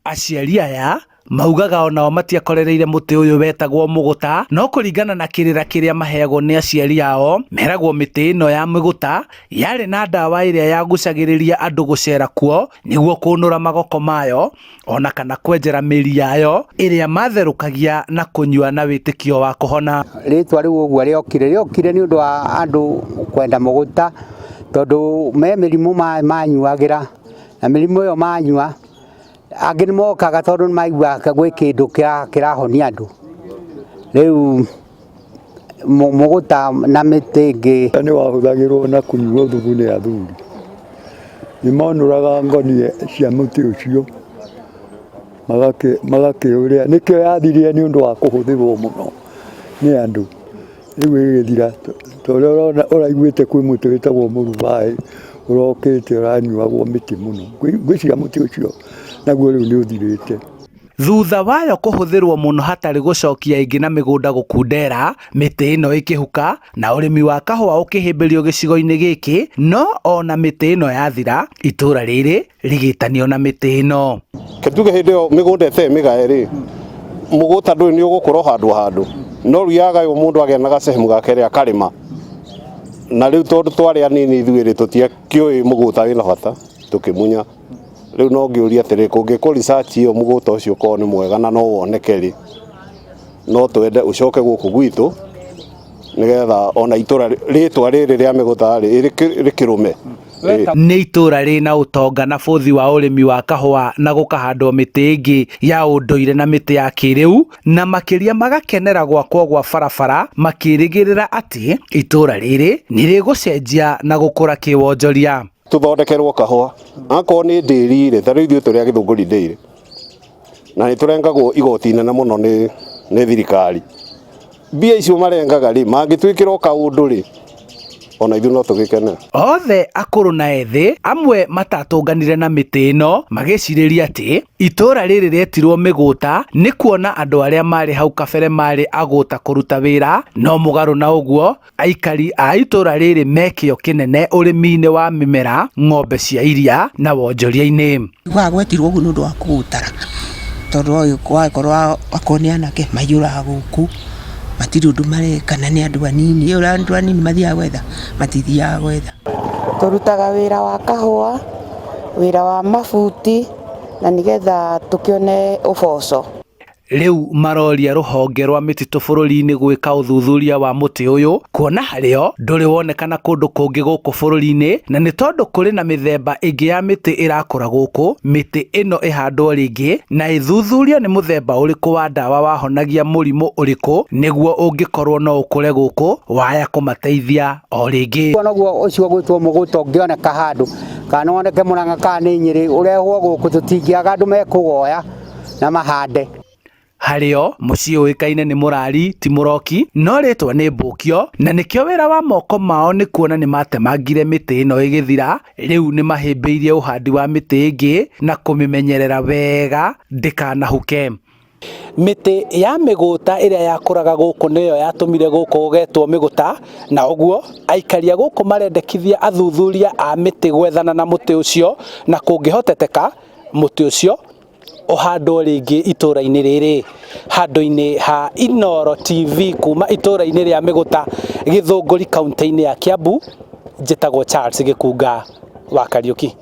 Aciari aya maugaga onao matiakorereire mũtĩ ũyũ wetagwo mũgũta, no kũringana na kĩrĩra kĩrĩa maheagwo nĩ aciari ao, meragwo mĩtĩ ĩno ya mĩgũta yarĩ na ndawa ĩrĩa yagucagĩrĩria andũ gũcera kuo nĩguo kũnũra magoko mayo ona kana kwenjera mĩri yayo ĩrĩa matherũkagia na kũnyua na wĩtĩkio wa kũhona. Rĩtwa rĩu ũguo rĩokire, rĩokire nĩ ũndũ wa andũ kwenda mũgũta tondũ me mĩrimũ manyuagĩra na mĩrimũ ĩyo manyua angĩ nĩ mokaga tondũ nĩ maiguaga gwĩ kĩndũ kĩrahonia andũ. Rĩu mũgũta na mĩtĩ ĩngĩ. Nĩ wahũthagĩrwo na kũnyuo thubu nĩ athuri. Nĩ monũraga ngoni cia mũtĩ ũcio magakĩũrĩa, nĩkĩo yathirire nĩ ũndũ wa kũhũthĩrwo mũno nĩ andũ. Rĩu ĩgĩthira ta ũrĩa ũrona ũraiguĩte kwĩ mũtĩ wĩtagwo mũrubaĩ ũrokĩte ũranyuagwo mĩtĩ mũno. Ngwĩciria mũtĩ ũcio naguo rĩu nĩ ũthirĩte. Thutha wayo kũhũthĩrwo mũno hatarĩ gũcokia ĩngĩ na mĩgũnda gũkundera, mĩtĩ ĩno ĩkĩhuka na ũrĩmi wa kahũa ũkĩhĩmbĩrio gĩcigo-inĩ gĩkĩ, no ona mĩtĩ ĩno yathira, itũra rĩrĩ rĩgĩtanio na mĩtĩ ĩno. Ke tuge hĩndĩ ĩyo mĩgũnda ĩtarĩ mĩgae rĩ, mũgũta ndũĩ nĩ ũgũkũra o handũ handũ, no rĩu yagaywo mũndũ agĩa na gacehemu gake rĩ akarĩma, na rĩu tondũ twarĩ anini ithuĩ rĩ tũtiakĩũĩ mũgũta wĩna bata tũkĩmunya. Rĩu no ngĩũrie atĩrĩ, kũngĩkwo research ĩyo mũgũta ũcio ũkorwo nĩ mwega na no woneke rĩ, no twende ũcoke gũkũ gwitũ nĩgetha ona itũra rĩtwa rĩrĩ rĩa mĩgũta rĩ rĩkĩrũme. Nĩ itũra rĩna ũtonga na bũthi wa ũrĩmi wa kahũa na gũkahandwo mĩtĩ ĩngĩ ya ũndũire na mĩtĩ ya kĩrĩu, na makĩria magakenera gwakwo gwa barabara makĩrĩgĩrĩra atĩ itũra rĩrĩ nĩ rĩgũcenjia na gũkũra kĩwonjoria. Tũthondekerwo kahũa akorwo nĩ ndĩri rĩ, ta rĩu ithuĩ tũrĩ a Gĩthũngũri Dairy na nĩ tũrengagwo igoti inene mũno nĩ thirikari. Mbia icio marengaga rĩ, mangĩtwĩkĩra o kaũndũ rĩ, ona ithuĩ no tũgĩkene. Othe akũrũ na ethĩ amwe matatũnganire na mĩtĩ ĩno magĩcirĩria atĩ itũra rĩrĩ rĩetirwo mĩgũta nĩ kuona andũ arĩa marĩ hau kabere marĩ agũta kũruta wĩra, no mũgarũ na ũguo Aikari a itũra rĩrĩ me kĩo kĩnene ũrĩmi-inĩ wa mĩmera, ng'ombe cia iria na wonjoria-inĩ. Njiguaga gwetirwo ũguo nĩ ũndũ wa kũgũtara, tondũ wakorwo akorwo nĩ anake maiyũraga gũkũ, matirĩ ũndũ mareka na nĩ andũ anini, ũrĩa andũ anini mathiaga gwetha, matithiaga gwetha. Tũrutaga wĩra wa kahũa, wĩra wa mabuti na nĩgetha tũkĩone ũboco. Rĩu maroria rũhonge rwa mĩtitũ bũrũri-inĩ gwĩka ũthuthuria wa mũtĩ ũyũ kuona harĩo ndũrĩ wonekana kũndũ kũngĩ gũkũ bũrũri-inĩ, na nĩ tondũ kũrĩ na mĩthemba ĩngĩ ya mĩtĩ ĩrakũra gũkũ, mĩtĩ ĩno ĩhandwo rĩngĩ na ĩthuthurio nĩ mũthemba ũrĩkũ wa ndawa wahonagia mũrimũ ũrĩkũ nĩguo ũngĩkorwo no ũkũre gũkũ waya kũmateithia o rĩngĩ. Ũguo noguo ũcio ũgwĩtwo mũgũta ũngĩoneka handũ kana woneke Mũrang'a kana nĩ Nyĩrĩ ũrehwo gũkũ tũtingĩaga andũ mekũwoya. Na mahande. Harĩo, mũciĩ ũĩkaine nĩ Mũrari ti Mũroki, no rĩtwa nĩ Mbũkio, na nĩkĩo wĩra wa moko mao nĩ kuona nĩmatemangire mĩtĩ ĩno ĩgĩthira, rĩu nĩmahĩmbĩirie ũhandi wa mĩtĩ ĩngĩ na kũmĩmenyerera wega ndĩkanahuke. Mĩtĩ ya mĩgũta ĩrĩa yakũraga gũkũ nĩyo yatũmire gũkũ gũgetwo mĩgũta, na ũguo aikari a gũkũ marendekithia athuthuria a mĩtĩ gwethana na mũtĩ ũcio, na kũngĩhoteteka mũtĩ ũcio ũhandwo rĩngĩ itũra-inĩ rĩrĩ. Handũ-inĩ ha Inooro TV kuma itũra-inĩ rĩa Mĩgũta, Gĩthũngũri kaũntĩ-inĩ ya Kiambu, njĩtagwo Charles Gĩkunga wa Kariũki.